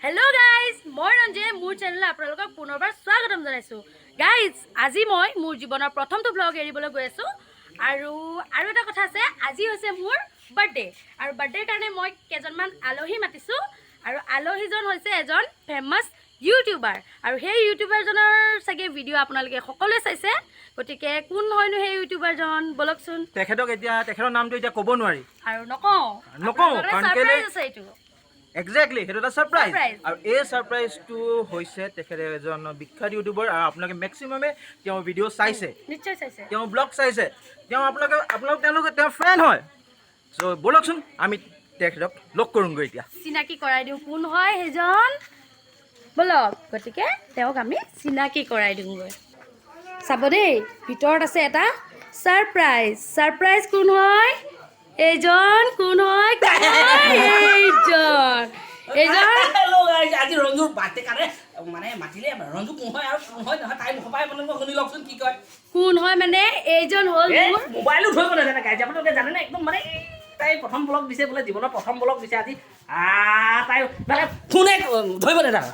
Hello' guys, মই ৰঞ্জুৱে মোৰ চেনেলত আপোনালোকক পুনৰবাৰ স্বাগতম জনাইছোঁ। গাইজ, আজি মই মোৰ জীৱনৰ প্ৰথমটো ভ্লগ এৰিবলৈ গৈ আছোঁ। আৰু আৰু এটা কথা আছে, আজি হৈছে মোৰ বাৰ্থডে আৰু বাৰ্থডেৰ কাৰণে মই কেইজনমান আলহী মাতিছোঁ। আৰু আলহীজন হৈছে এজন ফেমাছ ইউটিউবাৰ আৰু সেই ইউটিউবাৰজনৰ চাগে ভিডিঅ' আপোনালোকে সকলোৱে চাইছে। গতিকে কোন হয়নো সেই ইউটিউবাৰজন, ব'লকচোন। তেখেতক এতিয়া, তেখেতৰ নামটো এতিয়া ক'ব নোৱাৰি। আৰু নকওঁ। নকওঁ, কাৰণ কেলে- ছাৰপ্ৰাইজ আছে এইটো। একজেক্টলি, সেইটো এটা ছাৰপ্ৰাইজ। Surprise. আৰু এই ছাৰপ্ৰাইজটো হৈছে তেখেতে এজন বিখ্যাত ইউটিউবাৰ আৰু আপোনালোকে মেক্সিমামে তেওঁৰ ভিডিঅ' চাইছে। নিশ্চয় চাইছে। তেওঁৰ ব্লগ চাইছে, তেওঁ আপোনালোকে আপোনালোক তেওঁলোকে তেওঁৰ ফ্ৰেণ্ড হয়। চ' ব'লকচোন, আমি তেখেতক লগ কৰোঁগৈ এতিয়া। চিনাকি কৰাই দিওঁ, কোন হয় সেইজন, ব'লক। গতিকে তেওঁক আমি চিনাকি কৰাই দিওঁগৈ। চাব দেই, ভিতৰত আছে এটা ছাৰপ্ৰাইজ। ছাৰপ্ৰাইজ কোন হয় এইজন? কোন হয়, কোন হয় এইজন? এইজন। হেল্ল' গাইজ, আজি ৰঞ্জুৰ বাৰ্থডে কাৰণে মানে মাতিলে। ৰঞ্জু কোন হয় আৰু কোন হয় নহয়, তাই মুখৰ পৰাই আপোনালোকে শুনি লওকচোন কি কয়। কোন হয় মানে এইজন হ'ল এই মোৰ মোবাইলো ধৰিব নাজানে গাইজ। আপোনালোকে জানেনে, একদম মানে এই তাই প্ৰথম ব্লগ দিছে বোলে, জীৱনৰ প্ৰথম ব্লগ দিছে আজি। তাই মানে ফোনে ধৰিব নাজানে।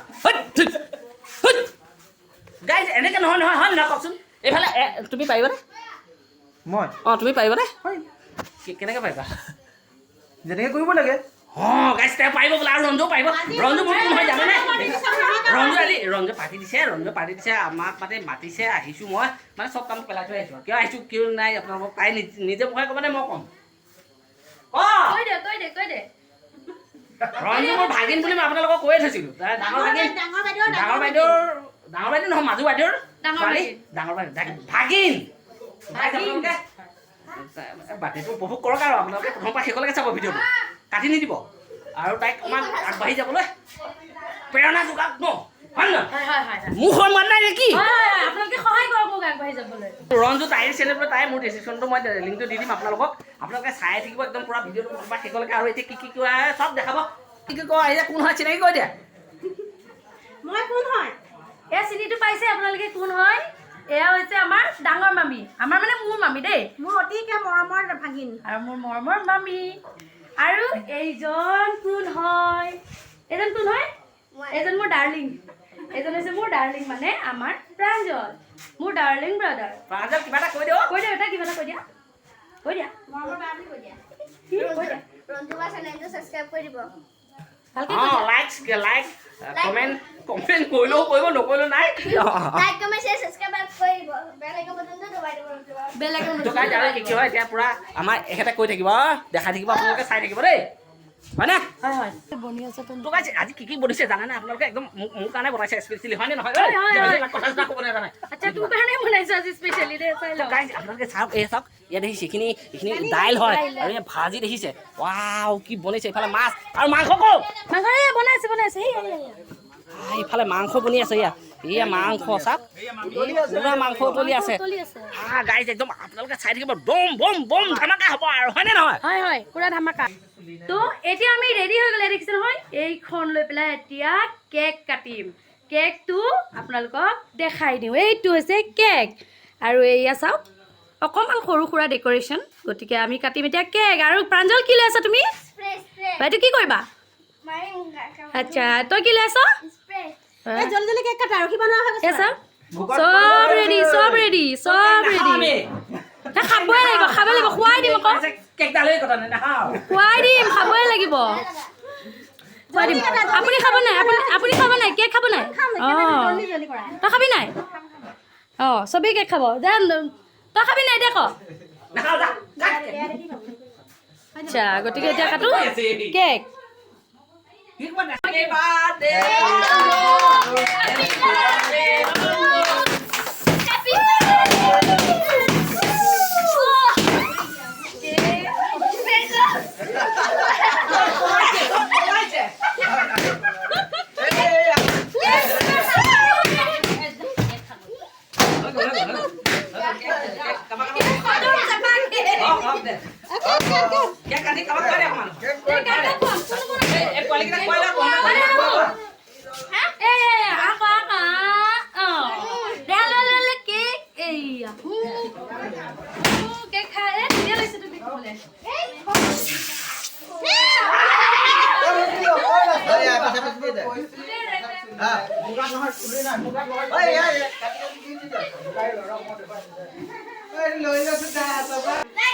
গাইজ, এনেকে নহয় নহয়, হয় নহয় কওকচোন? এইফালে তুমি পাৰিবানে? মই? অঁ, তুমি পাৰিবানে? কেনেকে পাৰিবা? যেনেকৈ কৰিব লাগে। অঁ গাইজ, তেওঁ পাৰিব বোলে আৰু ৰঞ্জুও পাৰিব। ৰঞ্জু মোৰ কোন হয় জানেনে? ৰঞ্জু আজি ৰঞ্জু পাৰ্টি দিছে, ৰঞ্জু পাৰ্টি দিছে, আমাক মানে মাতিছে, আহিছোঁ মই। মানে চব কাম পেলাই থৈ আহিছোঁ। কিয় আহিছোঁ, কিয় নাই, আপোনালোকক তাই নিজে মুখে ক'বনে মই ক'ম? কৈ দে, কৈ দে, কৈ দে। ৰঞ্জু মোৰ ভাগিন বুলি মই আপোনালোকক কৈয়ে থৈছিলোঁ। তাই ডাঙৰ ভাগিন, ডাঙৰ বাইদেউৰ, ডাঙৰ বাইদেউ নহয়, মাজু বাইদেউৰ ডাঙৰ ছোৱালী। ভাগিন। ডাঙৰ বাইদেউ, ভাগিন। ভাগিন। আপোনালোকে বাৰ্থডেটো উপভোগ কৰক আৰু আপোনালোকে প্ৰথমৰ পৰা শেষলৈকে চাব ভিডিঅ'টো, কাটি নিদিব আৰু তাইক অকণমান আগবাঢ়ি যাবলৈ প্ৰেৰণা যোগাওক ন, হয় নহয়? হয় হয় হয় হয় মুখৰ মাত নাই নেকি? হয় হয় হয় আপোনালোকে সহায় কৰক মোক আগবাঢ়ি যাবলৈ। ৰঞ্জু তাইৰ চেনেল, তাই মোৰ ডিছক্ৰিপশ্যনটো মই লিংকটো দি দিম আপোনালোকক। আপোনালোকে চাই থাকিব একদম পূৰা ভিডিঅ'টো প্ৰথমৰ পৰা শেষলৈকে। আৰু এতিয়া কি কি কোৱা চব দেখাব। কি কি কয় এতিয়া, কোন হয় চিনাকি কৈ দিয়া। মই কোন হয়? এয়া চিনিটো পাইছে আপোনালোকে কোন হয়। এয়া হৈছে আমাৰ ডাঙৰ মামী, আমাৰ মানে মোৰ মামী দেই। মোৰ অতিকে মৰমৰ ভাগিন। আৰু মোৰ মৰমৰ মামী। আৰু এইজন কোন হয়? এইজন কোন হয়? এইজন মোৰ ডাৰ্লিং। এইজন হৈছে মোৰ ডাৰ্লিং, মানে আমাৰ প্ৰাঞ্জল, মোৰ ডাৰ্লিং ব্ৰাদাৰ। প্ৰাঞ্জল, কিবা এটা কৈ দিয়ক। কৈ দিয়া, এটা কিবা এটা কৈ দিয়া, কৈ দিয়া। মৰমৰ বা বুলি কৈ দিয়া। কি কৈ দিয়া? ৰঞ্জু বা চেনেলটো ছাবস্ক্ৰাইব কৰি দিব। ভালকে কৈ অঁ। দিয়া। লাইক, লাইক, কমেণ্ট, কমেণ্ট কৰিলেও কৰিব, নকৰিলেও নাই। লাইক, কমেণ্ট, শ্বেয়াৰ, ছাবস্ক্ৰাইব কৰি দিব। বেল আইকন বাটনটো দবাই দিব ৰঞ্জু বা। বেলেগ। তো গাইজ, আৰু কি কি হয় এতিয়া পূৰা আমাৰ এখেতে কৈ থাকিব, দেখাই থাকিব, আপোনালোকে চাই থাকিব দেই, হয়নে? হয় হয় বনি আছে। তো গাইজ, আজি কি কি বনিছে জানেনে আপোনালোকে? একদম মোৰ কাৰণে বনাইছে স্পেচিয়েলি, হয়নে নহয়? হয়, হয়। কথা চথা ক'ব নাজানে। আচ্ছা, তোৰ কাৰণে বনাইছো আজি স্পেচিয়েলি দেই, চাই তো লওক। গাইজ, আপোনালোকে চাওক, এই চাওক, ইয়াত দেখিছে এইখিনি, এইখিনি দাইল হয় আৰু ইয়াত ভাজি দেখিছে, ৱাও, কি বনিছে। এইফালে মাছ আৰু মাংস কওঁ। মাংস এই বনাইছে, বনাইছে, এই, এই, এই। এইফালে মাংস বনি আছে। এয়া, এয়া মাংস চাওক, এই পুৰা মাংস উতলি আছে। উতলি আছে। গাইজ, একদম আপোনালোকে চাই থাকিব, দম বম বম ধামাকা হ'ব আৰু, হয়নে নহয়? হয় হয় পুৰা ধামাকা। তো এতিয়া আমি ৰেডি হৈ গ'লে, দেখিছে নহয়, এইখন লৈ পেলাই এতিয়া কেক কাটিম। কেকটো আপোনালোকক দেখাই দিওঁ। এইটো হৈছে কেক আৰু এয়া চাওক, অকণমান সৰু সুৰা ডেক'ৰেশ্যন। গতিকে আমি কাটিম এতিয়া কেক। আৰু প্ৰাঞ্জল, কি লৈ আছা তুমি? Spray, spray. বাইদেউ, কি কৰিবা? মাৰিম। আচ্ছা, তই কি লৈ আছ? স্প্ৰে। এই জলদি জলদি কেক কাটা, ৰখিব নোৱাৰা হৈ গৈছে। এয়া চাওক, চব ৰেডি, চব ৰেডি, চব নাখাওঁ ৰেডি। আমি। খাবই লাগিব, খাব লাগিব, খুৱাই দিম আকৌ। কেক ডালেই কথা নাই, নাখাওঁ। খুৱাই দিম, খাবই লাগিব, খুৱাই দিম। আপুনি খাব নাই? আপুনি আপুনি খাব নাই? কেক খাব নাই? খাম। অঁ। জলদি জলদি কৰা। তই খাবি নাই? অঁ, চবেই কেক খাব। দে, তই খাবি নাই এতিয়া ক। নাখাওঁ, যা যা। আচ্ছা, গতিকে এতিয়া কাটো কেক। কি ক'বা? Happy birthday to you. Happy birthday. Cake কাটি কাৰোবাক খুৱাই দে অকণমান। এই পোৱালিকেইটাক খুৱাই লওক অকণমান। এই এই, আক আক, অঁ, দে, ল ল ল কেক। এইয়া কেক খাই, এই ধুনীয়া লাগিছে তোক দেখিবলৈ। নাই,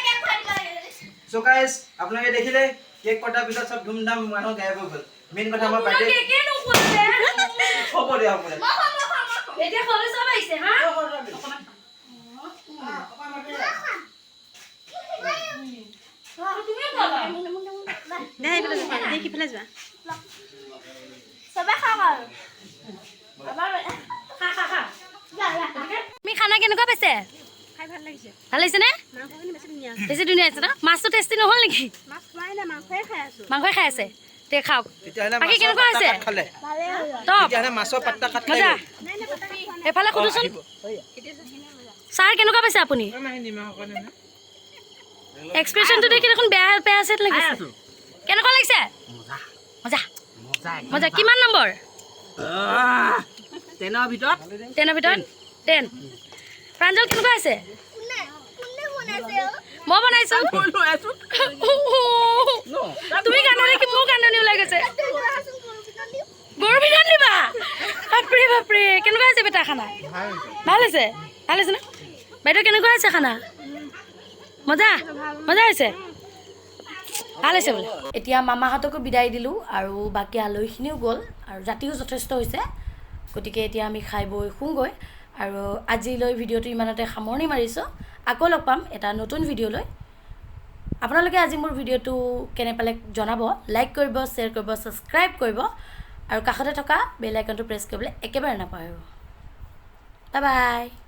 কেক খুৱাই দিব লাগে। চ' গাইজ, আপোনালোকে দেখিলে কেক কটাৰ পিছত চব ধুমধাম মানুহ গায়ব হৈ গ'ল। মেইন কথা, আমাৰ বাৰ্থডে। কেকে নোখোৱালে। হ'ব দে, হ'ব দে। মই খাম, মই খাম, মই খাম। এতিয়া খাবলৈ চব আহিছে হা। তুমিও খাবা। দে এইফালে যোৱা, দে সিফালে যোৱা। চবে খাম আৰু আমাৰ। খা খা খা। যা, যা। তুমি খানা কেনেকুৱা পাইছে? খাই ভাল লাগিছে। ভাল লাগিছে নে? মাংসখিনি বেছি ধুনীয়া হৈছে। বেছি ধুনীয়া হৈছে ন? মাছটো টেষ্টি নহ'ল নেকি? মাছ খোৱাই নাই, মাংসয়ে খাই আছো। মাংসই খাই আছে তে, খাওক। তেতিয়াহ'লে বাকী মাছৰ কেনেকুৱা পাত্তা হৈছে? কাট খালে? ভালেই হ'ল। টপ। তেতিয়াহ'লে মাছৰ পাত্তা কাট খাই মজা। গ'ল। নাই নাই, পাতা খোৱা নাই। এফালে সুধোচোন, ছাৰ, কেনেকুৱা পাইছে আপুনি? এক্সপ্ৰেশ্যনটো দেখি দেখোন বেয়া বেয়া আছে খাই লাগিছে। আছো। কেনেকুৱা লাগিছে? মজা। মজা। মজা একদম। মজা। কিমান নম্বৰ? 10ৰ ভিতৰত 10ৰ ভিতৰত 10। প্ৰাঞ্জল, কেনেকুৱা হৈছে? কোনে কোনে বনাইছে অ? মই বনাইছো। মই লৈ আছো। তুমি কান্দা দেখি মোৰ কান্দনি ওলাই গৈছে। তুমি কোৱাচোন, গৰু পিটন দিওঁ। গৰু পিটন দিবা? বাপৰে বাপৰে। কেনেকুৱা হৈছে বেটা খানা? ভাল হৈছে? ভাল হৈছে ন? বাইদেউ, কেনেকুৱা হৈছে খানা? মজা, মজা হৈছে, ভাল হৈছে বোলে। এতিয়া মামাহঁতকো বিদায় দিলোঁ আৰু বাকী আলহীখিনিও গ'ল আৰু ৰাতিও যথেষ্ট হৈছে। গতিকে এতিয়া আমি খাই বৈ শুওঁগৈ আৰু আজিলৈ ভিডিঅ'টো ইমানতে সামৰণি মাৰিছোঁ। আকৌ লগ পাম এটা নতুন ভিডিঅ' লৈ। আপোনালোকে আজি মোৰ ভিডিঅ'টো কেনে পালে জনাব। লাইক কৰিব, শ্বেয়াৰ কৰিব, ছাবস্ক্ৰাইব কৰিব আৰু কাষতে থকা বেল আইকনটো প্ৰেছ কৰিবলৈ একেবাৰে নাপাহৰিব। Bye bye.